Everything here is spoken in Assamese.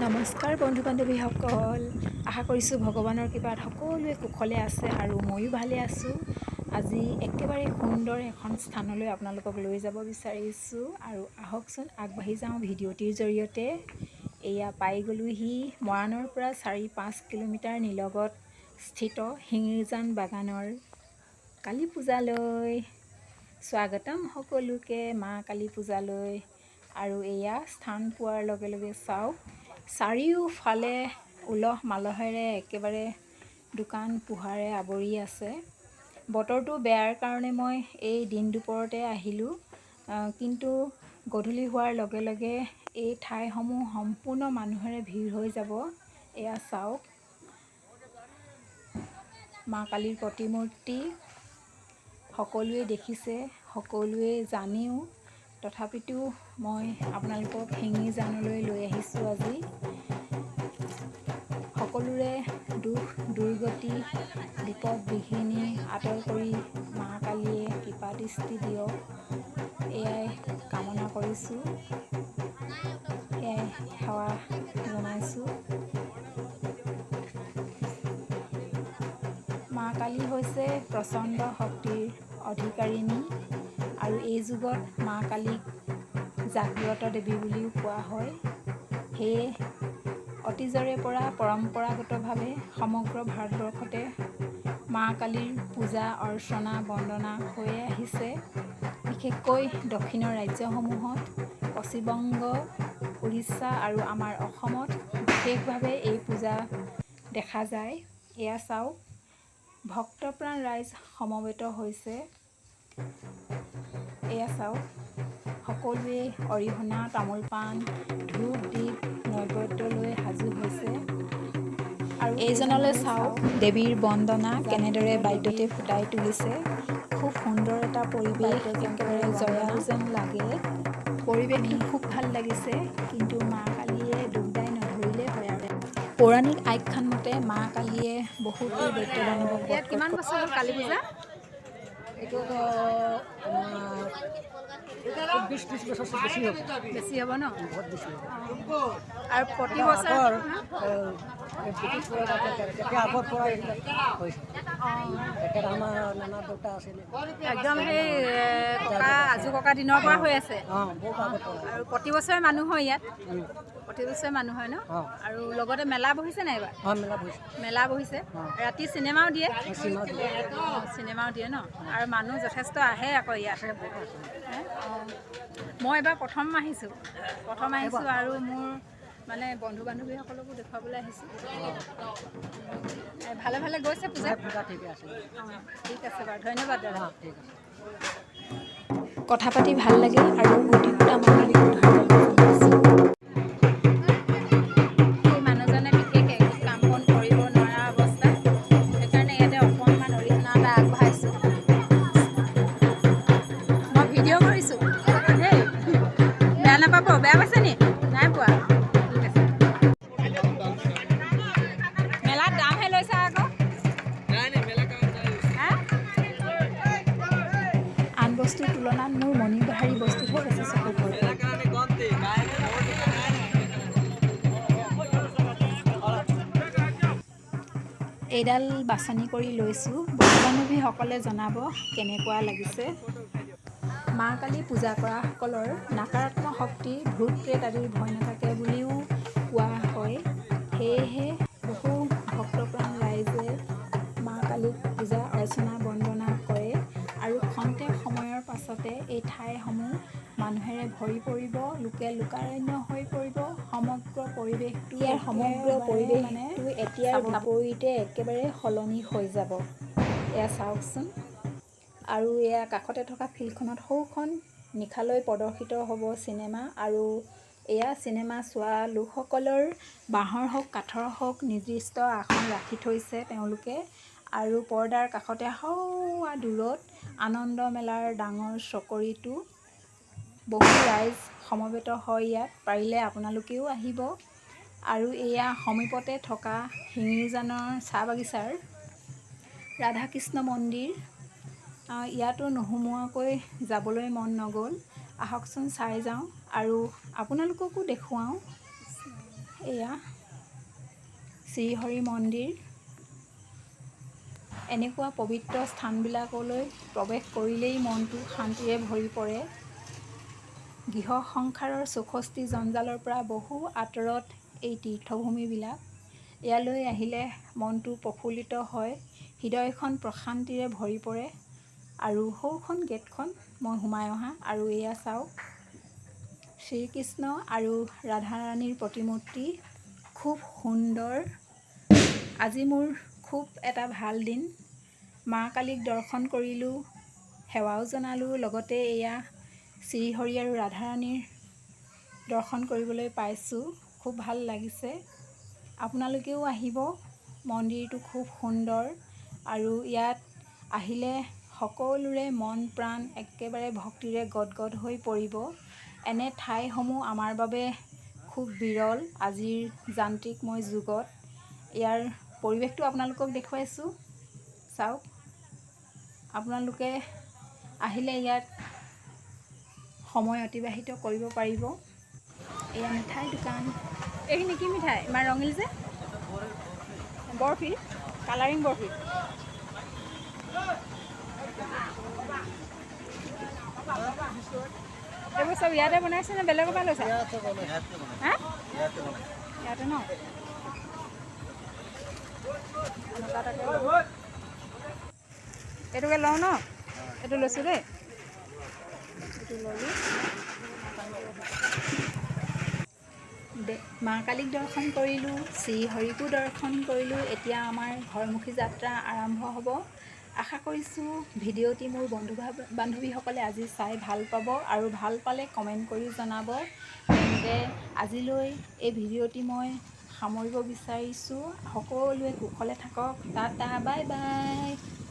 নমস্কাৰ বন্ধু বান্ধৱীসকল, আশা কৰিছোঁ ভগৱানৰ কৃপাত সকলোৱে কুশলে আছে আৰু ময়ো ভালে আছোঁ। আজি একেবাৰে সুন্দৰ এখন স্থানলৈ আপোনালোকক লৈ যাব বিচাৰিছোঁ আৰু আহকচোন আগবাঢ়ি যাওঁ ভিডিঅ'টিৰ জৰিয়তে। এয়া পাই গ'লোহি মৰাণৰ পৰা 4-5 কিলোমিটাৰ নিলগত স্থিত শিঙিজান বাগানৰ কালী পূজালৈ। স্বাগতম সকলোকে মা কালী পূজালৈ। আৰু এয়া স্থান পোৱাৰ লগে লগে চাওক, চাৰিওফালে উলহ মালহেৰে একেবাৰে দোকান পোহাৰে আৱৰি আছে। বতৰটো বেয়াৰ কাৰণে মই এই দিন দুপৰতে আহিলোঁ, কিন্তু গধূলি হোৱাৰ লগে লগে এই ঠাইসমূহ সম্পূৰ্ণ মানুহেৰে ভিৰ হৈ যাব। এয়া চাওক, মা কালীৰ প্ৰতিমূৰ্তি সকলোৱে দেখিছে, সকলোৱে জানেও, তথাপিতো মই আপোনালোকক শিঙিজানলৈ লৈ আহিছোঁ আজি। সকলোৰে দুখ দুৰ্গতি বিপদ বিঘিনি আঁতৰ কৰি মা কালীয়ে কৃপা দৃষ্টি দিয়ক, এয়াই কামনা কৰিছোঁ, এয়াই সেৱা জনাইছোঁ। মা কালী হৈছে প্ৰচণ্ড শক্তিৰ অধিকাৰিণী আৰু এই যুগত মা কালীক জাগ্ৰত দেৱী বুলিও কোৱা হয়। সেয়ে অতীজৰে পৰা পৰম্পৰাগতভাৱে সমগ্ৰ ভাৰতবৰ্ষতে মা কালীৰ পূজা অৰ্চনা বন্দনা হৈয়ে আহিছে। বিশেষকৈ দক্ষিণৰ ৰাজ্যসমূহত পশ্চিমবংগ, উৰিষ্যা আৰু আমাৰ অসমত বিশেষভাৱে এই পূজা দেখা যায়। এয়া চাওক, ভক্তপ্ৰাণ ৰাইজ সমবেত হৈছে। এয়া চাওক, সকলোৱে অৰিহণা, তামোল পাণ, ধূপ দীপ নৈবেদ্য লৈ সাজু হৈছে। আৰু এইজনলৈ চাওক, দেৱীৰ বন্দনা কেনেদৰে বাদ্যতে ফুটাই তুলিছে। খুব সুন্দৰ এটা পৰিৱেশ, একেবাৰে জয়াল যেন লাগে। পৰিৱেশটো খুব ভাল লাগিছে, কিন্তু মা কালীয়ে দুখ দাই নধৰিলেই হয়। আৰু পৌৰাণিক আখ্যান মতে মা কালীয়ে বহুতো দৈত্য দানৱক বধ ইয়াত কিমান বছৰ হ'ল কালী পূজা? এইটো আমাৰ 20-30 বছৰ বেছি হ'ব। বেছি হ'ব ন? বহুত বেছি হ'ব। আৰু প্ৰতি বছৰ আগৰ ব্ৰিটিছ তেতিয়া আগৰ পৰা এইবিলাক হৈছে। তেখেত আমাৰ নানা দেউতা আছিলে। একদম সেই ককা আজো ককা দিনৰ পৰা হৈ আছে। অঁ, বহুত আগৰ পৰা। আৰু প্ৰতি বছৰে মানুহ হয় ইয়াত? প্ৰতি বছৰে মানুহ হয় ন? অঁ। আৰু লগতে মেলা বহিছে নাই এইবাৰ? অঁ, মেলা বহিছে। মেলা বহিছে, ৰাতি চিনেমাও দিয়ে। চিনেমা দিয়ে। অঁ, চিনেমাও দিয়ে ন? আৰু মানুহ যথেষ্ট আহে আকৌ ইয়াত। হে? অঁ, মই এবাৰ প্ৰথম আহিছোঁ, প্ৰথম আহিছোঁ আৰু মোৰ মানে বন্ধু বান্ধৱীসকলকো দেখুৱাবলৈ আহিছোঁ। ভালে ভালে গৈছে পূজা? পূজা ঠিকে আছে। অঁ, ঠিক আছে বাৰু, ধন্যবাদ দাদা। অঁ, ঠিক আছে। কথা পাতি ভাল লাগিল আৰু উদ্যোক্তা মণ্ডলীকো ধন্যবাদ জনাইছোঁ। এই মানুহজনে বিশেষ একো কাম বন কৰিব নোৱাৰা অৱস্থা, সেইকাৰণে ইয়াতে অকণমান অৰিহণা এটা আগবঢ়াইছোঁ। মই ভিডিঅ' কৰিছোঁ দেই, বেয়া নাপাব। বেয়া পাইছে নি? নাই পোৱা। ঠিক আছে। মেলাত দামহে লৈছা আকৌ। হা? আন বস্তুৰ তুলনাত মোৰ মণিহাৰী বস্তুতহে বেছি চকু পৰিল। এইডাল বাছনি কৰি লৈছোঁ। বন্ধু বান্ধৱীসকলে জনাব কেনেকুৱা লাগিছে। মা কালী পূজা কৰাসকলৰ নাকাৰাত্মক শক্তি, ভূত প্ৰেত আদিৰ ভয় নাথাকে বুলিও কোৱা হয়। সেয়েহে বহু ভক্তপ্ৰাণ ৰাইজে মা কালীক পূজা অৰ্চনা বন্দনা কৰে আৰু খন্তেক সময়ৰ পাছতে এই ঠাইসমূহ মানুহেৰে ভৰি পৰিব, লোকে লোকাৰণ্য হৈ পৰিব। সমগ্ৰ পৰিৱেশটো ইয়াৰ সমগ্ৰ পৰিৱেশটো এতিয়াৰ বিপৰীতে একেবাৰে সলনি হৈ যাব। এয়া চাওকচোন। আৰু এয়া কাষতে থকা ফিল্ডখনত সৌখন নিশালৈ প্ৰদৰ্শিত হ'ব চিনেমা। আৰু এয়া চিনেমা চোৱা লোকসকলৰ বাঁহৰ হওক কাঠৰ হওক নিৰ্দিষ্ট আসন ৰাখি থৈছে তেওঁলোকে। আৰু পৰ্দাৰ কাষতে সৌৱা দূৰত আনন্দ মেলাৰ ডাঙৰ চকৰিটো। বহু ৰাইজ সমবেত হয় ইয়াত, পাৰিলে আপোনালোকেও আহিব। আৰু এয়া সমীপতে থকা শিঙিজানৰ চাহ বাগিচাৰ ৰাধাকৃষ্ণ মন্দিৰ। ইয়াতো নোসোমোৱাকৈ যাবলৈ মন নগ'ল। আহকচোন চাই যাওঁ আৰু আপোনালোককো দেখুৱাওঁ। এয়া শ্ৰীহৰি মন্দিৰ। এনেকুৱা পবিত্ৰ স্থানবিলাকলৈ প্ৰৱেশ কৰিলেই মনটো শান্তিৰে ভৰি পৰে। গৃহ সংসাৰৰ চৌষষ্ঠি জঞ্জালৰ পৰা বহু আঁতৰত এই তীৰ্থভূমিবিলাক। ইয়ালৈ আহিলে মনটো প্ৰফুল্লিত হয়, হৃদয়খন প্ৰশান্তিৰে ভৰি পৰে। আৰু সৌখন গেটখন মই সোমাই অহা। আৰু এয়া চাওক, শ্ৰীকৃষ্ণ আৰু ৰাধাৰাণীৰ প্ৰতিমূৰ্তি, খুব সুন্দৰ। আজি মোৰ খুব এটা ভাল দিন। মা কালীক দৰ্শন কৰিলোঁ, সেৱাও জনালোঁ, লগতে এয়া শ্ৰীহৰি আৰু ৰাধাৰাণীৰ দৰ্শন কৰিবলৈ পাইছোঁ। খুব ভাল লাগিছে। আপোনালোকেও আহিব। মন্দিৰটো খুব সুন্দৰ আৰু ইয়াত আহিলে সকলোৰে মন প্ৰাণ একেবাৰে ভক্তিৰে গদগদ হৈ পৰিব। এনে ঠাইসমূহ আমাৰ বাবে খুব বিৰল আজিৰ যান্ত্ৰিকময় যুগত। ইয়াৰ পৰিৱেশটো আপোনালোকক দেখুৱাইছোঁ, চাওক। আপোনালোকে আহিলে ইয়াত সময় অতিবাহিত কৰিব পাৰিব। এয়া মিঠাই দোকান। এইখিনি কি মিঠাই? ইমান ৰঙিল যে! বৰফি, কালাৰিং বৰফি। এইবোৰ চব ইয়াতে বনাইছে নে বেলেগৰ পৰা লৈছা? হা, ইয়াতে ন? এনেকুৱা এটাকে লওঁ। এইটোকে লওঁ ন? এইটো লৈছোঁ দেই, এইটো ল'লোঁ। মা কালীক দৰ্শন কৰিলোঁ, শ্ৰীহৰিকো দৰ্শন কৰিলোঁ। এতিয়া আমাৰ ঘৰমুখী যাত্ৰা আৰম্ভ হ'ব। আশা কৰিছোঁ ভিডিঅ'টি মোৰ বন্ধু বান্ধৱীসকলে আজি চাই ভাল পাব আৰু ভাল পালে কমেণ্ট কৰি জনাব। তেন্তে আজিলৈ এই ভিডিঅ'টি মই সামৰিব বিচাৰিছোঁ। সকলোৱে কুশলে থাকক। Tata, bye bye.